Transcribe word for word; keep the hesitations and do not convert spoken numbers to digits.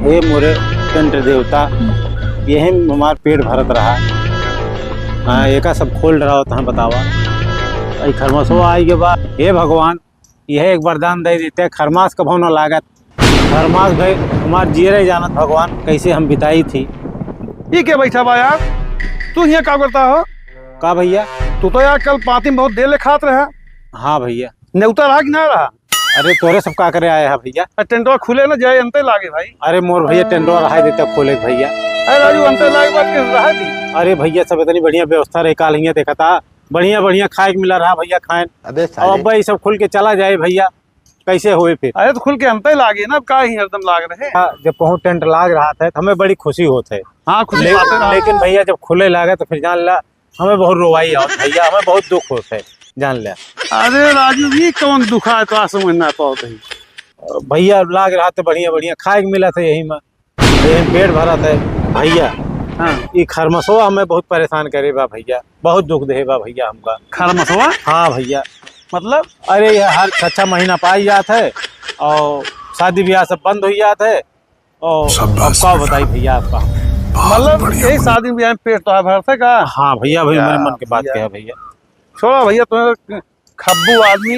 हे मोरे टेंट देवता, यही में हमार पेट भरत रहा। हाँ, एका सब खोल रहा होता है, बतावा। ई खरमसवा आई के बाद, हे भगवान, यह एक वरदान दे देते, खरमास कभो न लागत। खरमास भाई, हमार जियरे जानत भगवान, कैसे हम बिताई थी। ई के बैठा बा यार? तू हियाँ का करता हो? का भैया? तू तो यार कल पाती में बहुत देर ले खात रहा। हाँ भैया। नेउता रहा कि ना रहा? अरे तोरे सब का करे आए हा भैया? अरे टेंटवा खुले ना जाए, अंते लागे भाई। अरे मोर भैया, टेंटवा रहा देता खोले भैया। अरे राजू, अंते लागे बात के रहा दी। अरे भैया, सब इतनी बढ़िया व्यवस्था रहे, काल हियाँ देखा था, बढ़िया बढ़िया खाए के मिला रहा भैया, खाएन। अबे अब साले। अब्बा ये सब खुल के चला जाए भैया, कैसे होए फिर? अरे तो खुल के अंते लागे ना, अब का ही हरदम लाग रहे। हाँ, जब कहूँ टेंट लाग रहा था तो हमें बड़ी खुशी होत है। हाँ, खुशी ले-, बात है ना। लेकिन भैया जब खुले लागे तो फिर जान ला हमें बहुत रोवाई आवत भैया, हमें बहुत दुख होत है, जान ले। अरे राजू, ये कौन दुख है तो समझ ना पावत है। भैया लाग रहा था बढ़िया बढ़िया खाए के मिला था यही में, यही पेट भरा था भैया। हाँ। ये खरमसवा हमें बहुत परेशान करे बा भैया, बहुत दुख दे बा भैया हमका। खरमसवा? हाँ भैया। मतलब? अरे ये हर छः छः महीना पाई जात है और शादी ब्याह सब बंद हो जात है। और अब शाबाश का बेटा। बताई भैया आपका। बहुत मतलब बढ़िया, यही बढ़िया। शादी ब्याह में पेट तो भरत है का? हाँ भैया, भाई क्या मेरे मन के बात भैया? क्या है भैया? छोड़ा भैया, तुम्हें खब्बू आदमी,